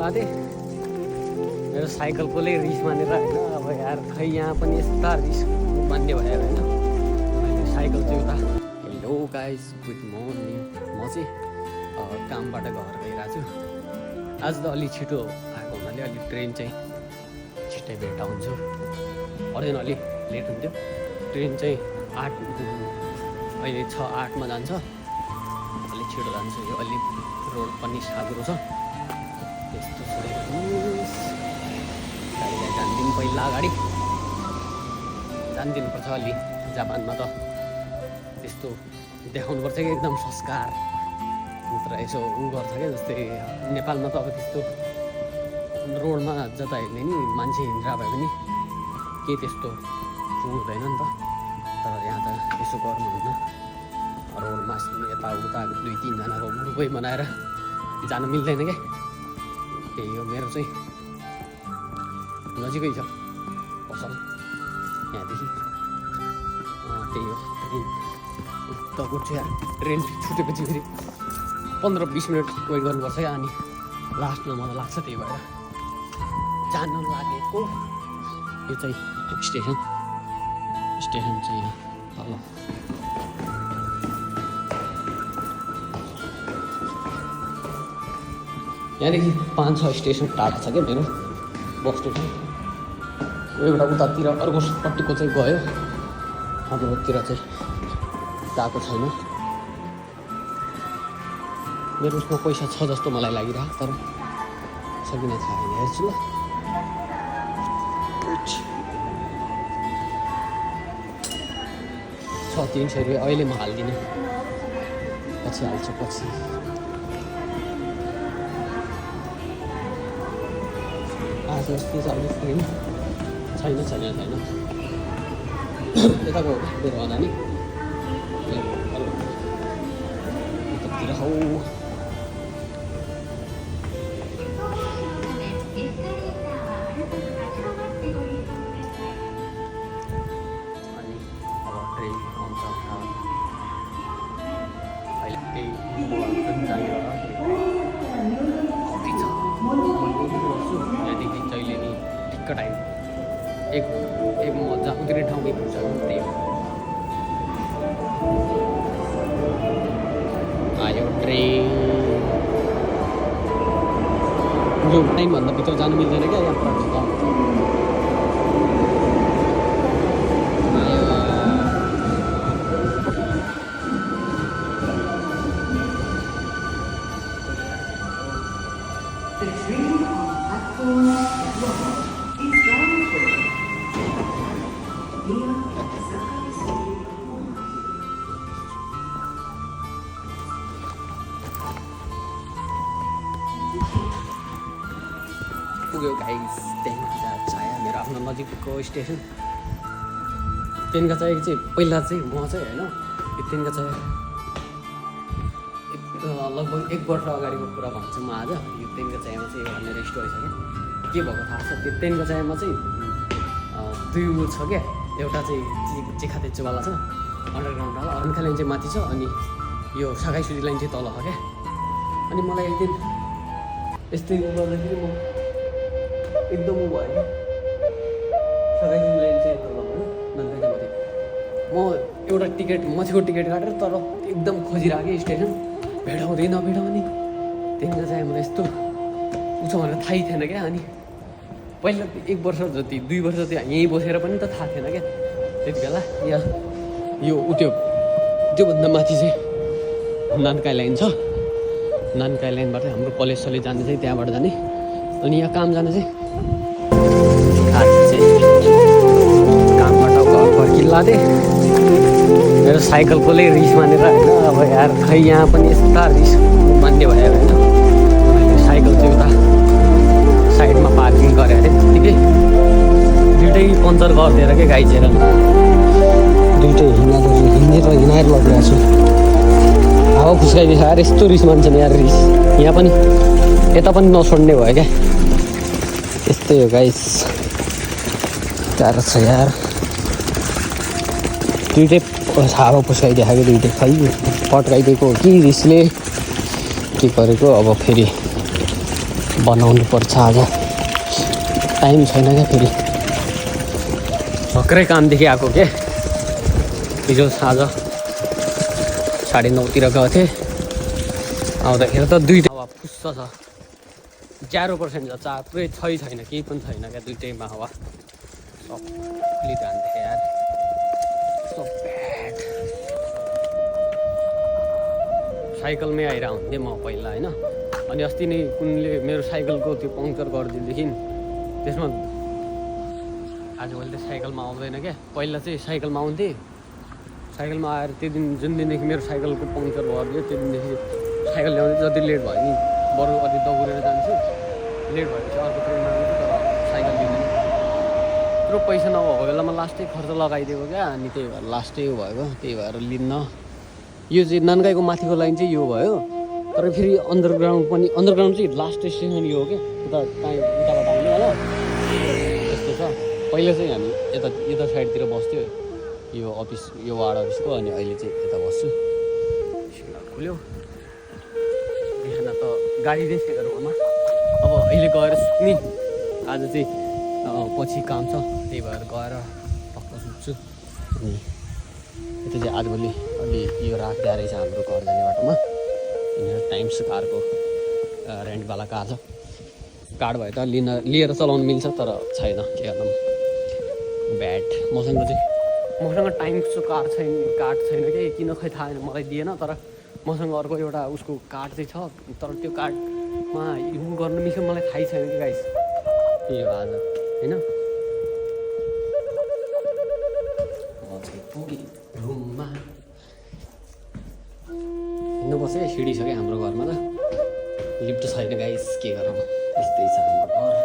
लादे मेरो साइकलकोले रिस मानेर होइन अब यार खै यहाँ पनि यस्ता रिस मान्ने भएर होइन अहिले साइकल चाहिँ उता। Hello guys good morning. म चाहिँ कामबाट घर गइरहेको छु। आज त अलि छिटो आएको हुनाले अलि ट्रेन चाहिँ छिट्टै भेट्टा हुन्छु। अरू दिन अलिक लेट हुन्थ्यो। ट्रेन चाहिँ 8 अहिले 6:08मा जान्छ। अलिक छिटो जान्छ। यो अलि रोड पनि साँघुरो छ। यस्तो छ गाडीलाई जानिदिनु पहिला अगाडि जानिदिनुपर्छ। अलि जापानमा त त्यस्तो देखाउनुपर्छ कि एकदम संस्कार तर यसो उ गर्छ क्या। जस्तै नेपालमा त अब त्यस्तो रोडमा जता हेर्ने नि मान्छे हिँडेर भए पनि केही त्यस्तो हुँदैन नि त। तर यहाँ त यसो गर्नुहुन्न। रोडमा यताउता 2-3जनाको ग्रुपै बनाएर जानु मिल्दैन क्या। त्यही हो मेरो चाहिँ नजिकै छ पसल यहाँदेखि। त्यही हो ट्रेन उताको चाहिँ ट्रेन छुटेपछि फेरि 15-20 मिनट वेट गर्नुपर्छ क्या। अनि लास्टमा मलाई लाग्छ त्यही भएर जानु लागेको। यो चाहिँ स्टेसन चाहिँ यहाँ तल। यहाँदेखि 5-6 स्टेसन टाढा छ क्या मेरो बस स्टेसन। एउटा उतातिर अर्कोपट्टिको चाहिँ गयो। हाम्रोतिर चाहिँ गएको छैन। मेरो उसमा पैसा छ जस्तो मलाई लागिरहेको तर सकिने थाहा छैन। हेर्छु ल 300 रुपियाँ अहिले म हाल्दिनँ। पछि हाल्छु पछि। आज जस्तो चाल्ने ट्रेन छैन। यताको मेरो अनानी यतातिर हौ। अनि अब ट्रेन आउँछ। अहिले त्यही यहाँदेखि जहिले नि ठिक्क टाइम एक म उत्रिने ठाउँमै पुग्छ। त्यही हो आयो ट्रेन। यो टाइमभन्दा भित्र जानु मिल्दैन क्या। यहाँ पुरा छिटो आउँछ। पुग्यो गाइस तेनका चाया मेरो आफ्नो नजिकको स्टेसन। तेनका चाया चाहिँ पहिला चाहिँ म चाहिँ होइन यो तेनका चाया लगभग 1 वर्ष अगाडिको कुरा भन्छु म आज। यो तेनका चायामा चाहिँ एउटा मेरो स्टोरी छ क्या। के भएको थाहा छ त्यो तेनका चायामा चाहिँ 2 छ क्या। एउटा चाहिँ चिखा तेजुवाला छ अन्डरग्राउन्ड वाला। अर्को लाइन चाहिँ माथि छ अनि यो सागाइसुरी लाइन चाहिँ तल छ क्या। अनि मलाई एक दिन यस्तै गर्दाखेरि म एकदम उ भयो क्या। सागाइसुरी लाइन चाहिँ तल भयो नन्दाइको माथि। म एउटा टिकट माथिको टिकट काटेर तर एकदम खोजिरहेको कि स्टेसन भेटाउँदैन नि। त्यहाँनिर चाहिँ मलाई यस्तो उ छ भनेर थाहै थिएन क्या। अनि पहिला 1 वर्ष जति 2 वर्ष जति यहीँ बसेर पनि त थाहा थिएन क्या त्यति बेला। या यो त्योभन्दा माथि चाहिँ नानकाई लाइन छ। नानकाई लाइनबाट हाम्रो कलेज जाने चाहिँ त्यहाँबाट जाने। अनि यहाँ काम जाने चाहिँ कामबाट फर्किला दे मेरो साइकलकोले रिस मानेर होइन अब यार खै यहाँ पनि यस्ता रिस मान्ने भएर होइन अहिले साइकल चाहिँ उता साइडमा पार्किङ गरे अरे त्यतिकै दुइटै पङ्चर गरिदिएर के गाई चेर दुइटै हिँडेर लगाइरहेको छु। हावा खुस्काइदिन्छ यार। यस्तो रिस मान्छ नि यार रिस। यहाँ पनि यता पनि नछोड्ने भयो क्या। यस्तै हो गाइस गाह्रो छ यार। दुइटै हावा फुस्काइदिएको दुइटै खै पट्काइदिएको हो कि रिसले के गरेको। अब फेरि बनाउनु पर्छ आज। टाइम छैन क्या फेरि, भर्खरै कामदेखि आएको के। हिजो साँझ 9:30 गएको थिएँ, आउँदाखेरि त दुईवटा हावा फुस्स छ, 0% छ, पुरै छैन, केही पनि छैन क्या, दुइटैमा हावा सबले ध्यान दिए यार, सब ब्याड। साइकलमै आइरह हुन्थेँ म पहिला होइन, अनि अस्ति नै कुनले मेरो साइकलको त्यो पङ्क्चर गरिदिएदेखि त्यसमा आजभोलि त साइकलमा आउँदैन क्या। पहिला चाहिँ साइकलमा आउँथेँ, साइकलमा आएर त्यो दिन जुन दिनदेखि मेरो साइकलको पङ्क्चर गरिदियो त्यो दिनदेखि साइकल ल्याउने जति लेट भयो नि बरु अझै दगुरेर जान्छु, लेट भएपछि अर्को ट्रेनमा आउँछु, तर साइकल दिँदैन। त्यत्रो पैसा नभएको बेलामा लास्टै खर्च लगाइदिएको क्या, अनि त्यही भएर लास्टै यो भएको, त्यही भएर लिन्न। यो चाहिँ नानगाईको माथिको लाइन चाहिँ यो भयो, तर फेरि अन्डरग्राउन्ड पनि, अन्डरग्राउन्ड चाहिँ लास्ट स्टेसन यो हो क्या, उता कहीँ उताबाट आउने होला त्यस्तो छ। पहिला चाहिँ हामी यता साइडतिर बस्थ्यो, यो अफिस, यो वार्ड अफिसको, अनि अहिले चाहिँ यता बस्छु। खुल्यो बिहान त गाडी नै थिएन रोडमा, अब अहिले गएर सुत्ने। आज चाहिँ पछि काम छ, त्यही भएर गएर टक्क सुत्छु। अनि यता चाहिँ आजभोलि अलि यो राख्दा रहेछ हाम्रो घर जाने बाटोमा, यहाँनिर टाइम्स कारको रेन्टवाला कार छ। कार्ड भए त लिएर चलाउनु मिल्छ, तर छैन, के गर्नु, ब्याड। मसँग टाइम्सको कार्ड छैन कि किन खै थाहा छैन, मलाई दिएन। तर मसँग अर्को एउटा उसको कार्ड चाहिँ छ, तर त्यो कार्डमा युज गर्नु मिल्छ मलाई थाहै छैन कि गाइस, त्यही हो आज होइन। म चाहिँ पुगेँ रुममा, हिँड्नु पर्छ क्या, सिँढी छ क्या हाम्रो घरमा त, लिफ्ट छैन गाइस, के गरौँ, यस्तै छ हाम्रो घर।